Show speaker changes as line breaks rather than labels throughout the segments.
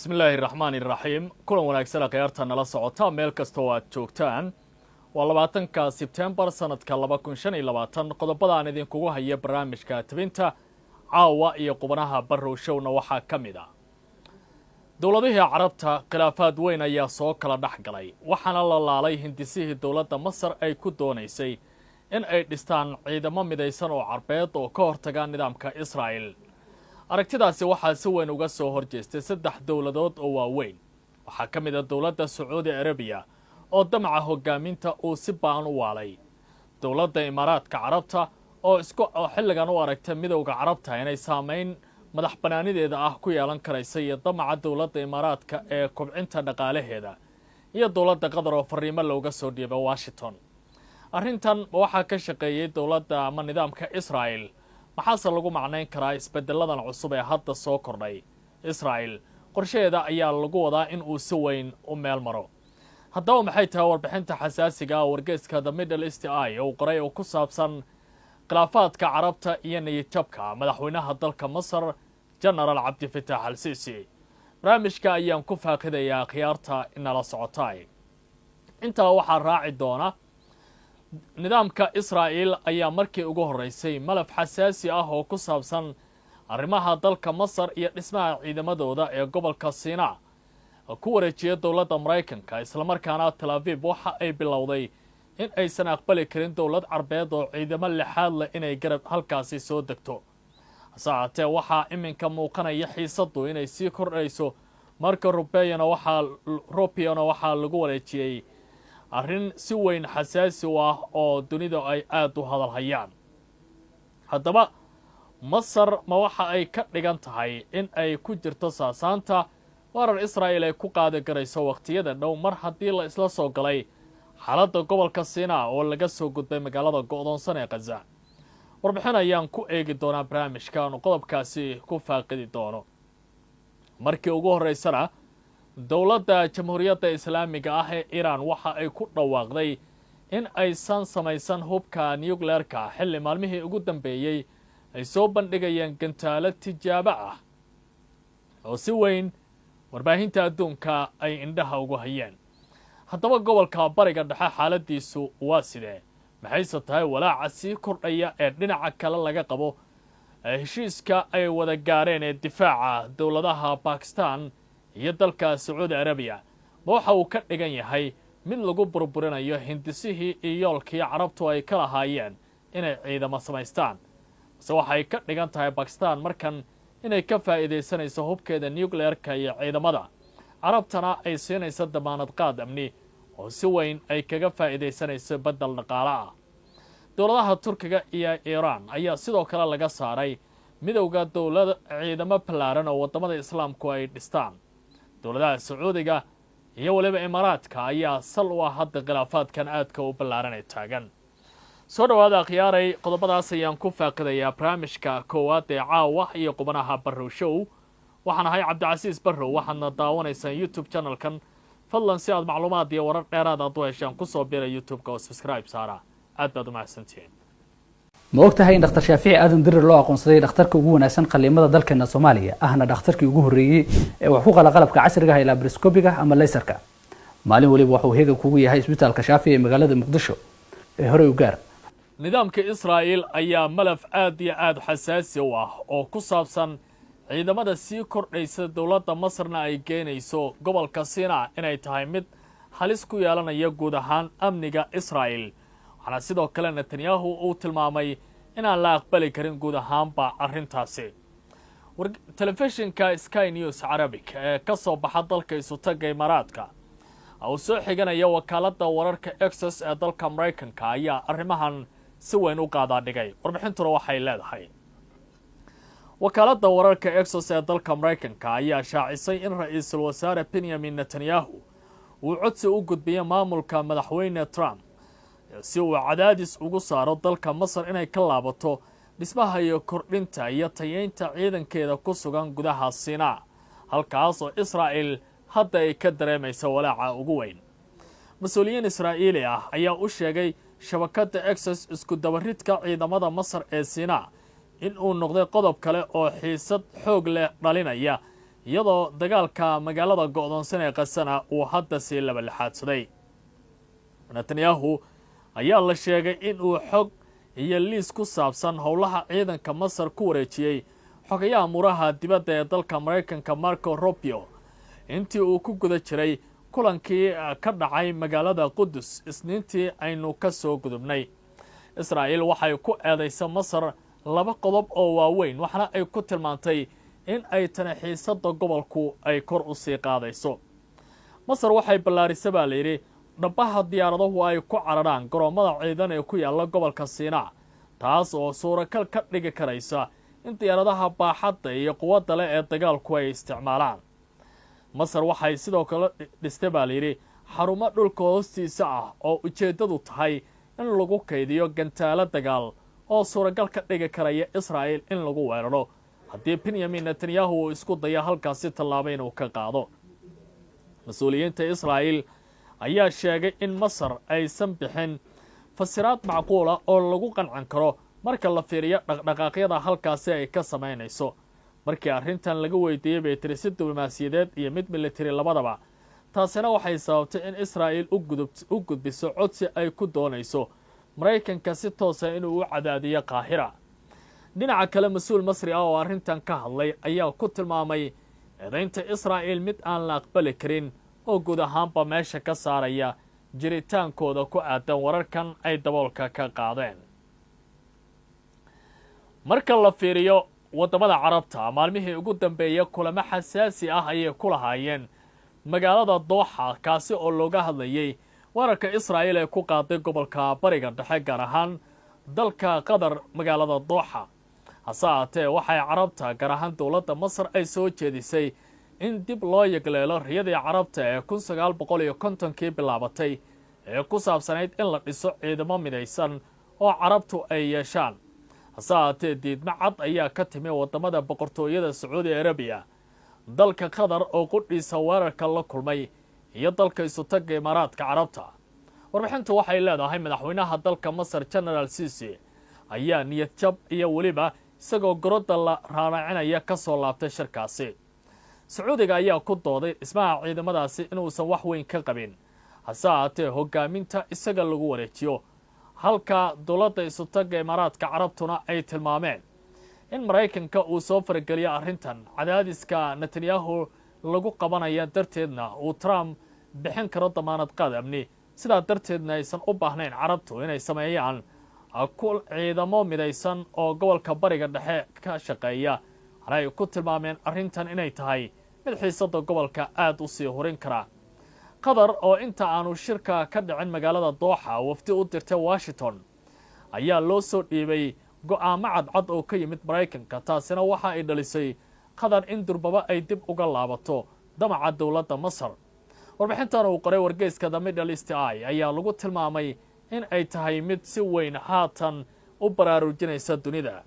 Bismillaahi raxmaani raxiim. Kulan wanaagsan khiyaarta nala socota meel kastoo aad joogtaan. Waa 20-ka Sebtembar sanadka 2025. Qodobada aan idinkugu haya barnaamijka tebinta caawa iyo qubanaha Barrow Showna waxaa ka mid ah: dowladihii Carabta khilaafaad weyn ayaa soo kala dhex galay, waxaana la laalay hindisihii dowladda Masar ay ku doonaysay in ay dhistaan ciidamo midaysan oo Carbeed oo ka hortaga nidaamka Israa'el. Aragtidaasi waxaa si weyn uga soo horjeestay saddex dowladood oo waaweyn. Waxaa ka mid ah dowladda Sacuudi Arabiya oo damaca hogaaminta uu si ba'an u waalay, dowladda Imaaraadka Carabta oo isku oo xilligan u aragta Midowda Carabta inay saamayn madax bannaanideeda ah ku yeelan karaysa, iyo damaca dowladda Imaaraadka ee kobcinta dhaqaalaheeda, iyo dowladda Qatar oo fariimo looga soo dhiibay Washington. Arrintan waxaa ka shaqeeyey dowladda ama nidaamka Israa'el? Maxaase lagu macnayn karaa isbeddeladan cusub ee hadda soo kordhay? Israa'el qorshaheeda ayaa lagu wadaa in uu si weyn u meel maro. Haddaba maxay tahay warbixinta xasaasiga ah wargeyska The Middle East Eye uu qoray oo ku saabsan khilaafaadka Carabta iyo niyadjabka madaxweynaha dalka Masar, Genaraal Cabdifitaax Al Sisi? Barnaamijka ayaan ku faaqidayaa, khiyaarta inala socotay. Intaa waxaa raaci doona: nidaamka Israa'il ayaa markii ugu horreysay malaf xasaasi ah oo ku saabsan arrimaha dalka Masar iyo dhismaha ciidamadooda ee gobolka Siinaa ku wareejiya dowladda Maraykanka, islamarkaana Tel Aviv waxa ay bilowday in aysan aqbali karin dowlad Carbeed oo ciidamo lixaad leh inay garab halkaasi soo degto. Hase ahaatee, waxaa iminka muuqanaya xiisaddu inay sii kordhayso. Marka Rubiona waxaa lagu wareejiyey arrin si weyn xasaasi u ah oo dunida ay aada u hadalhayaan. Haddaba Masar ma waxa ay ka dhigan tahay in ay ku jirto saasaanta weerar Israa'il ay ku qaadi karayso wakhtiyada dhow, mar haddii la isla soo galay xaaladda gobolka Siinaa oo laga soo gudbay magaalada go'doonsan ee Khaza? Warbixin ayaan ku eegi doonaa barnaamijka aanu qodobkaasi ku faaqidi doono. Markii ugu horreysana, dowladda Jamhuuriyadda Islaamiga ah ee Iiraan waxa ay ku dhawaaqday in aysan samaysan hubka nuclearka, xilli maalmihii ugu dambeeyey ay soo bandhigayeen gantaalo tijaabo ah oo si weyn warbaahinta adduunka ay indhaha ugu hayeen. Haddaba gobolka Bariga Dhexe xaaladiisu waa sidee? Maxayse tahay walaaca sii kordhaya ee dhinaca kale laga qabo heshiiska ay wada gaareen ee difaaca dowladaha Bakistan iyo dalka Sacuudi Arabiya? Ma waxa uu ka dhigan yahay mid lagu burburinayo hindisihii iyo yoolkii Carabtu ay ka lahaayeen inay ciidamo samaystaan, mase waxay ka dhigan tahay Bakistan markan inay ka faa'iidaysanayso hubkeeda nuclearka iyo ciidamada Carabtana ay siinayso damaanad qaad amni oo si weyn ay kaga faa'iidaysanayso beddel dhaqaale ah? Dowladaha Turkiga iyo Iiraan ayaa sidoo kale laga saaray Midowda Dowlad ciidamo ballaaran oo waddamada Islaamku ay dhistaan. Dowladaha Sacuudiga iyo weliba Imaaraadka ayaa sal u ah hadda khilaafaadkan aadka u ballaaran ee taagan. Soo dhowaada, akhyaaray. Qodobadaas ayaan ku faaqidayaa barnaamijka koowaad ee caawa iyo qubanaha Barrow Show. Waxaan ahay Cabdicasiis Barrow, waxaadna daawanaysaan YouTube channelkan. Fadlan, si aad macluumaad iyo warar dheeraad aad u heshaan, kusoo bira YouTube-ka oo subscribe saara. Aad baad u mahadsantihiin.
Ma og tahay in Dhakhtar Shaafici Aadan Dirir loo aqoonsaday dhakhtarka ugu wanaagsan qaliimada dalkeena Soomaaliya, ahna dhakhtarkii ugu horreeyey ee wax ku qala qalabka casriga ah ee laparoscopiga ama laserka? Maalin waliba waxuu heega kugu yahay Isbitaalka Shaafici ee magaalada Muqdisho ee horey u gaar.
Nidaamka Israa'il ayaa malaf aad iyo aada xasaasi u ah oo ku saabsan ciidamada sii kordhaysa dowladda Masarna ay geenayso gobolka Siina inay tahay mid halis ku yeelanaya guud ahaan amniga Israa'il. Waxaana sidoo kale Netanyahu uu tilmaamay inaan la aqbali karin guud ahaanba arrintaasi. Telefishinka Sky News Arabic ee ka soo baxa dalka Isutagga Imaaraadka uu soo xiganaya wakaaladda wararka Axios ee dalka Maraykanka ayaa arrimahan si weyn u qaadaa dhigay. Warbixintuna waxay leedahay: wakaaladda wararka Axios ee dalka Maraykanka ayaa shaacisay in ra-iisul wasaare Benyamin Netanyahu uu codsi u gudbiyey maamulka madaxweyne Trump si uu cadaadis ugu saaro dalka Masar inay ka laabato dhismaha iyo kordhinta iyo tayeynta ciidankeeda ku sugan gudaha Siinaa, halkaas oo Israa'il hadda ay ka dareemaysa walaaca ugu weyn. Mas-uuliyiin Israa'iili ah ayaa u sheegay shabakadda Axios isku dabaridka ciidamada Masar ee Siinaa in uu noqday qodob kale oo xiisad xoog leh dhalinaya. Iyadoo dagaalka magaalada go'doonsan ee Qasana uu hadda sii labalixaadsaday, Netanyahu ayaa la sheegay in uu xog iyo liis ku saabsan howlaha ciidanka Masar ku wareejiyey xogayaha muraha dibadda ee dalka Maraykanka Marco Rubio intii uu ku guda jiray kulankii ka dhacay magaalada Qudus Isniintii aynu ka soo gudubnay. Israa'iil waxay ku eedaysa Masar laba qodob oo waaweyn, waxaana ay ku tilmaantay in ay tani xiisadda gobolku ay kor u sii qaadayso. Masar waxay ballaarisa, baa layidhi, dhabbaha diyaaradahu ay ku cararaan garoommada ciidan ee ku yaalla gobolka Siinaa, taas oo suurakal ka dhigi karaysa in diyaaradaha baaxadda iyo quwadda leh ee dagaalku ay isticmaalaan. Masar waxay sidoo kale dhistay, baa layidhi, xarumo dhulka hoostiisa ah oo ujeeddadu tahay in lagu kaydiyo gantaalo dagaal oo suuragal ka dhigi karaya Israa'il in lagu weeraro haddii Benyamin Netanyahu uu isku dayo halkaasi tallaabo inuu ka qaado. Mas-uuliyiinta Israa'iil ayaa sheegay in Masar aysan bixin fasiraad macquula oo lagu qancan karo marka la fiiriyo dhaqdhaqaaqyada halkaasi ay ka samaynayso. Markii arrintan laga weydiiyey, bay tiri, si diblomaasiyadeed iyo mid militari labadaba. Taasina waxay sababtay in Israa'iil u gudbiso codsi ay ku doonayso Maraykanka si toosa inuu u cadaadiyo Qaahira. Dhinaca kale, mas-uul Masri ah oo arrintan ka hadlay ayaa ku tilmaamay eedaynta Israa'iil mid aan la aqbali karin oo guud ahaanba meesha ka saaraya jiritaankooda ku aadan wararkan ay daboolka ka qaadeen. Marka la fiiriyo waddamada Carabta, maalmihii ugu dambeeyay kulamo xasaasi ah ayay ku lahaayeen magaalada Dooxa, kaasi oo looga hadlayay weerarka Israa'iil ee ku qaaday gobolka Bariga Dhexe, gaar ahaan dalka Qatar, magaalada Dooxa. Hase ahaatee, waxay Carabta, gaar ahaan dowladda Masar, ay soo jeedisay in dib loo yegleelo riyadii Carabta ee 1950-kii bilaabatay ee ku saabsanayd in la dhiso ciidamo midaysan oo Carabtu ay yeeshaan. Hase ahaatee, diidmo cad ayaa ka timi waddamada Boqortooyada Sacuudi Arabiya, dalka Qatar oo qudhiisa weerarka la kulmay, iyo dalka Isutagga Imaaraadka Carabta. Warbixintu waxay leedahay madaxweynaha dalka Masar, Genaraal Sisi, ayaa niyad jab iyo weliba isagoo gorodda la raaracinaya ka soo laabtay shirkaasi. Sacuudiga ayaa ku dooday dhismaha ciidamadaasi inuusan wax weyn ka qabin, hase ahaatee hogaaminta isaga lagu wareejiyo, halka dowladda Isutagga Imaaraadka Carabtuna ay tilmaameen in Maraykanka uu soo farageliyo arrintan, cadaadiska Netanyahu lagu qabanaya darteedna uu Trump bixin karo damaanad qaad amni, sidaa darteedna aysan u baahnayn Carabtu inay sameeyaan ku ciidamo midaysan oo gobolka Bariga Dhexe ka shaqeeya. Waxana ay ku tilmaameen arrintan inay tahay mid xiisadda gobolka aada u sii hurin kara. Qatar oo inta aanu shirka ka dhicin magaalada Dooxa wafdi u dirtay Washington ayaa loo soo dhiibay go'aamo cadcad oo ka yimid Maraykanka. Taasina waxa ay dhalisay Qatar in durbaba ay dib uga laabato damaca dowladda Masar. Warbixintan uu qoray wargeyska The Middle East Eye ayaa lagu tilmaamay in ay tahay mid si weyn haatan u baraarujinaysa dunida.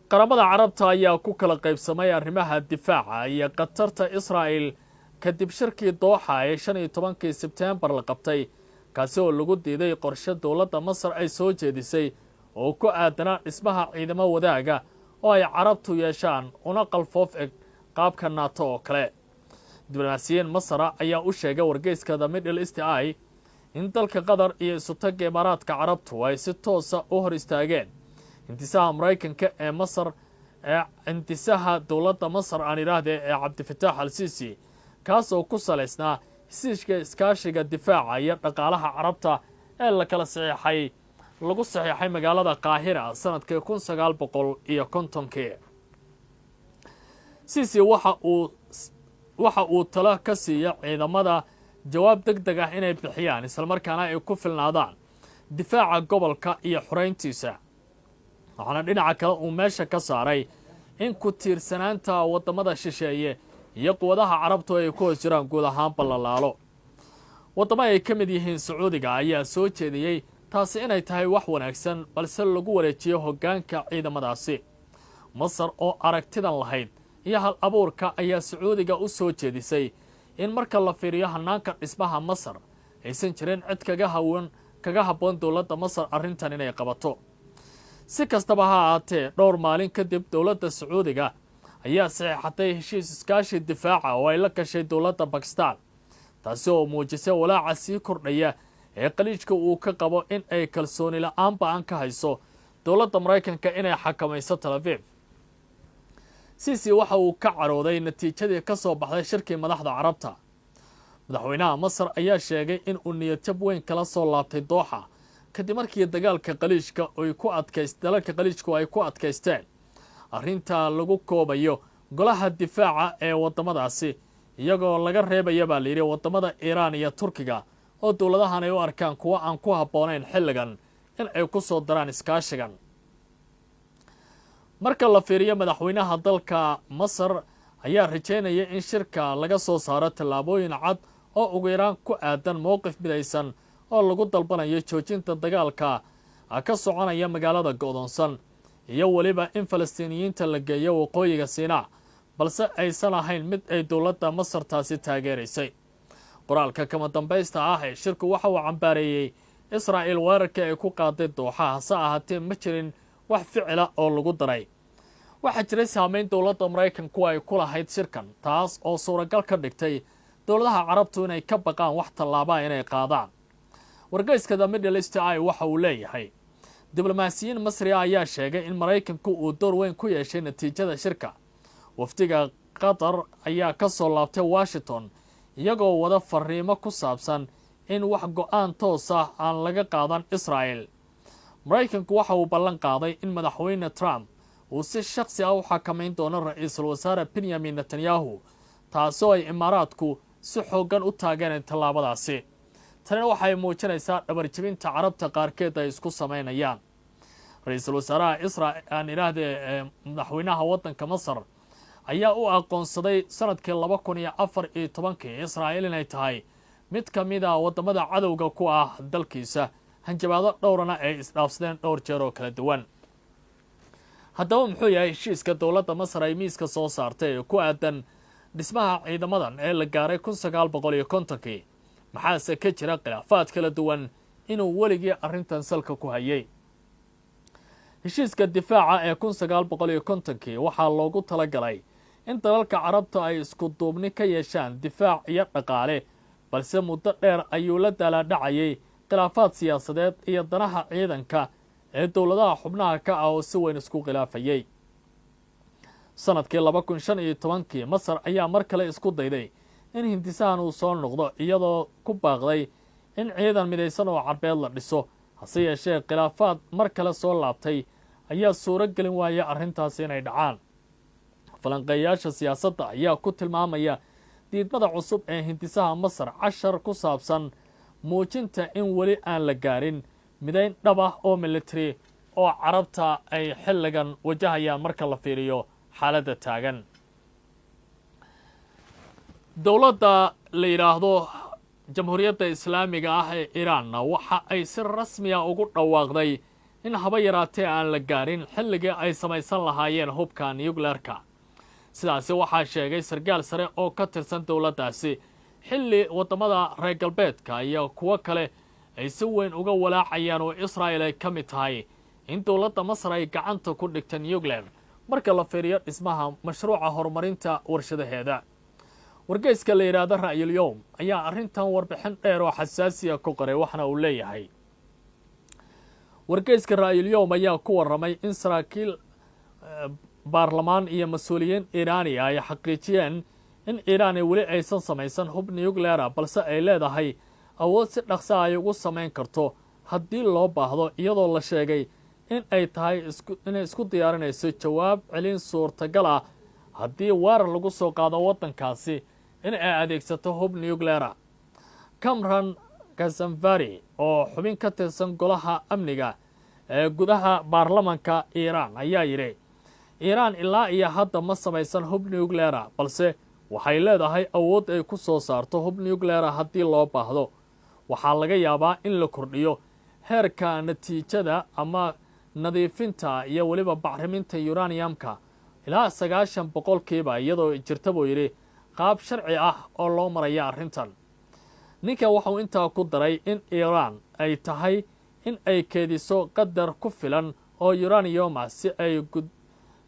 Qaramada Carabta ayaa ku kala qaybsamay arrimaha difaaca iyo khatarta Israa'il kadib shirkii Dooxa ee 15-kii Sebteembar la qabtay, kaasi oo lagu diiday qorshe dowladda Masar ay soo jeedisay oo ku aadanaa dhismaha ciidamo wadaaga oo ay Carabtu yeeshaan, una qalfoof eg qaabka Naato oo kale. Diblomaasiyiin Masara ayaa u sheegay wargeyska The Middle East Eye in dalka Qatar iyo Isutagga Imaaraadka Carabtu ay si toosa u hor istaageen hindisaha Maraykanka ee Masar, ee hindisaha dowladda Masar aan idhaahdee ee Cabdifataax al Sisi, kaas oo ku salaysnaa hesiishka iskaashiga difaaca iyo dhaqaalaha Carabta ee la kala saxiixay, lagu saxiixay magaalada Qaahira sanadkii 1950-kii. Sisi waxa uu talo ka siiya ciidamada jawaab deg deg ah inay bixiyaan, islamarkaana ay ku filnaadaan difaaca gobolka iyo xoreyntiisa. Waxaana dhinaca kale uu meesha ka saaray in ku tiirsanaanta waddamada shisheeye iyo quwadaha Carabtu ay ku hoos jiraan guud ahaanba lalaalo. Waddamo ay ka mid yihiin Sacuudiga ayaa soo jeediyey taasi inay tahay wax wanaagsan, balse lagu wareejiyo hoggaanka ciidamadaasi. Masar oo aragtidan lahayd iyo hal abuurka ayaa Sacuudiga u soo jeedisay in marka la fiiriyo hanaanka dhismaha Masar aysan jirin cid kaga hawan kaga habboon dowladda Masar arrintan inay qabato. Si kastaba ha ahaatee, dhowr maalin kadib dowladda Sacuudiga ayaa saxeexatay heshiis iskaashi difaaca oo ay la gashay dowladda Bakistan, taasi oo muujisay walaaca sii kordhaya ee Qaliijka uu ka qabo in ay kalsooni la-aan ba-an ka hayso dowladda Maraykanka inay xakamayso Tel Aviv. Sisi waxa uu ka carooday natiijadii ka soo baxday shirkii madaxda Carabta. Madaxweynaha Masar ayaa sheegay in uu niyadjab weyn kala soo laabtay Dooxa kadib markii dagaalka Qaliijka ay ku adkays dalalka Qaliijku ay ku adkaysteen arrinta lagu koobayo golaha difaaca ee waddamadaasi, iyagoo laga reebaya baa layidhi waddamada Iiraan iyo Turkiga oo dowladahan ay u arkaan kuwo aan ku habboonayn xilligan in ay ku soo daraan iskaashigan. Marka la fiiriyo, madaxweynaha dalka Masar ayaa rajeynaya in shirka laga soo saaro tallaabooyin cad oo ugu yaraan ku aadan mowqif midaysan oo lagu dalbanayo joojinta dagaalka ka soconaya magaalada go'doonsan iyo weliba in Falastiiniyiinta la geeyo waqooyiga Siinaa, balse aysan ahayn mid ay dowladda Masar taasi taageeraysay. Qoraalka kama dambaysta ah ee shirku waxa uu cambaareeyey Israa'il weerarkii ay ku qaaday Dooxa, hase ahaatee ma jirin wax ficila oo lagu daray. Waxaa jiray saameyn dowladda Maraykanku ay ku lahayd shirkan, taas oo suuragal ka dhigtay dowladaha Carabtu inay ka baqaan wax tallaabaa inay qaadaan. Wargeyska The Middle East Eye waxa uu leeyahay diblomaasiyiin Masri ah ayaa sheegay in Maraykanku uu door weyn ku yeeshay natiijada shirka. Wafdiga Qatar ayaa ka soo laabtay Washington iyagoo wada fariimo ku saabsan in wax go-aan toos ah aan laga qaadan Israa'el. Maraykanku waxa uu ballan qaaday in Madaxweyne Trump uu si shakhsi ah u xakamayn doono Ra-iisul Wasaare Benyamin Netanyahu, taasoo ay Imaaraadku si xooggan u taageereen tallaabadaasi. Tanina waxay muujinaysaa dhabarjebinta Carabta qaarkeed ay isku samaynayaan. Ra-iisul wasaaraha Isra aan idhaahdee madaxweynaha waddanka Masar ayaa u aqoonsaday sanadkii 2014-kii Israa'iil inay tahay mid ka mid a waddamada cadowga ku ah dalkiisa, hanjabaado dhowrana ay isdhaafsadeen dhowr jeer oo kala duwan. Haddaba muxuu yahay heshiiska dowladda Masar ay miiska soo saartay ee ku aadan dhismaha ciidamadan ee la gaaray 1950-kii? Maxaase ka jira khilaafaad kala duwan inuu weligii arrintan salka ku hayay? Heshiiska difaaca ee 1950-kii waxaa loogu talagalay in dalalka Carabta ay isku duubni ka yeeshaan difaac iyo dhaqaale, balse muddo dheer ayuu la daalaadhacayay khilaafaad siyaasadeed iyo danaha ciidanka ee dowladaha xubnaha ka ah oo si weyn isku khilaafayay. Sanadkii 2015-kii Masar ayaa mar kale isku dayday in hindisahan uu soo noqdo, iyadoo ku baaqday in ciidan midaysan oo Carbeed la dhiso. Hase yeeshee khilaafaad mar kale soo laabtay ayaa suuro gelin waaya arrintaasi inay dhacaan. Falanqeeyaasha siyaasadda ayaa ku tilmaamaya diidmada cusub ee hindisaha Masar cashar ku saabsan muujinta in weli aan la gaarin midayn dhab ah oo military oo Carabta ay xilligan wajahayaan marka la fiiriyo xaaladda taagan. Dowladda la yidhaahdo Jamhuuriyadda Islaamiga ah ee Iiraanna waxa ay si rasmiya ugu dhawaaqday in haba yaraatee aan la gaarin xilligii ay samaysan lahaayeen hubka nuclearka. Sidaasi waxaa sheegay sarkaal sare oo ka tirsan dowladdaasi, xilli waddamada reer galbeedka iyo kuwo kale ay si weyn uga walaacayaan oo Israa'il ay ka mid tahay in dowladda Masar ay gacanta ku dhigta nuclear marka la fiiriyo dhismaha mashruuca horumarinta warshadaheeda. Wargeyska la yidhaahdo Ra'yul Yowm ayaa arrintan warbixin dheer oo xasaasiya ku qoray, waxna uu leeyahay wargeyska Ra'yul Yowm ayaa ku warramay in saraakiil baarlamaan iyo mas-uuliyiin Iiraani ay xaqiijiyeen in Iiraan weli aysan samaysan hub nucleara, balse ay leedahay awood si dhaqsa ay ugu samayn karto haddii loo baahdo, iyadoo la sheegay in ay tahay inay isku diyaarinayso jawaab celin suurtagal ah haddii weerar lagu soo qaado waddankaasi in ay adeegsato hub nucleara. Camran Kazanvari oo xubin ka tirsan golaha amniga ee gudaha baarlamanka Iiraan ayaa yidhi: Iiraan ilaa iyo hadda ma samaysan hub nucleara, balse waxay leedahay awood ay ku soo saarto hub nucleara haddii loo baahdo. Waxaa laga yaabaa in la kordhiyo heerka natiijada ama nadiifinta iyo weliba bacriminta uraniumka ilaa 90%, iyadoo jirta, buu yidhi, qaab sharci ah oo loo maraya arrintan. Ninkan waxauu intaa ku daray in Iiraan ay tahay in ay keediso qadar ku filan oo uraniuma si ay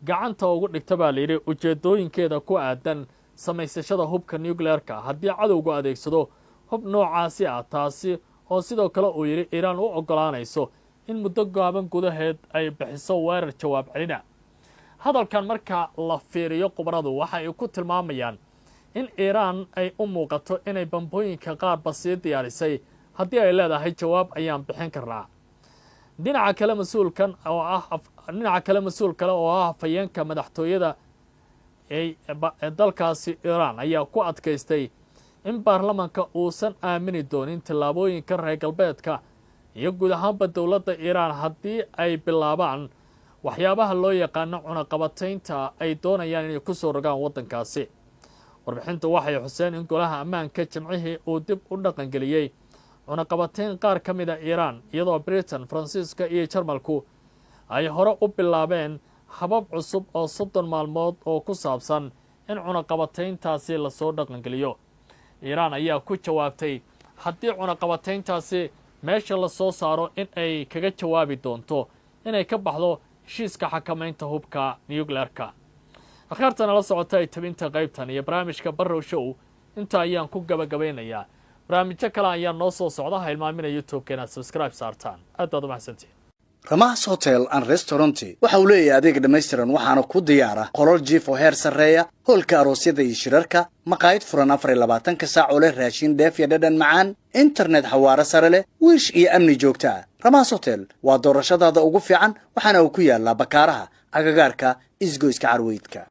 Gacanta ugu dhigta, baa layidhi, ujeedooyinkeeda ku aadan samaysashada hubka nuclearka haddii cadowgu adeegsado hub noocaasi ah, taasi oo sidoo kale uu yidhi Iiraan u oggolaanayso in muddo gaaban gudaheed ay bixiso weerar jawaab celina. Hadalkan marka la fiiriyo, khubaradu waxa ay ku tilmaamayaan in Iiraan ay u muuqato inay bambooyinka qaarba sii diyaarisay haddii ay leedahay jawaab ayaan bixin karnaa. Dhinaca kale, mas-uulkan oo ah, dhinaca kale, mas-uul kale oo ah afhayeenka madaxtooyada ee dalkaasi Iiraan ayaa ku adkaystay in baarlamanka uusan aamini doonin tallaabooyinka reer galbeedka iyo guud ahaanba dowladda Iiraan haddii ay bilaabaan waxyaabaha loo yaqaano cunaqabataynta ay doonayaan inay ku soo rogaan waddankaasi. Warbixintu waxay xuseen in Golaha Ammaanka Jimcihii uu dib u dhaqangeliyey cunaqabatayn qaar ka mid ah Iiraan, iyadoo Britain, Faransiiska iyo Jarmalku ay hore u bilaabeen habab cusub oo 30 maalmood oo ku saabsan in cunaqabatayntaasi lasoo dhaqangeliyo. Iiraan ayaa ku jawaabtay haddii cunaqabatayntaasi meesha lasoo saaro in ay kaga jawaabi doonto inay ka baxdo heshiiska xakamaynta hubka nuclearka. Akhyaarta nala socota ay tabinta qaybtan iyo barnaamijka Barrow Show inta ayaan ku gabagabaynayaa. Barnaamijyo kale ayaa noo soo socda. Ha ilmaamina YouTube-ka inaad subscribe saartaan. Aad baad u mahadsantihin.
Ramahas Hotel and Restaurant waxa uu leeyahay adeeg dhammaystiran, waxaana ku diyaara qolal jiif oo heer sarreeya, hoolka aroosyada iyo shirarka, maqaayad furan 24-ka saac oo leh raashin dheef iyo dhadhan macaan, internet xawaaro sare leh, wiish iyo amni joogto ah. Ramahas Hotel waa doorashadaada ugu fiican, waxaana uu ku yaalaa Bakaaraha, agagaarka Isgoyska Carweydka.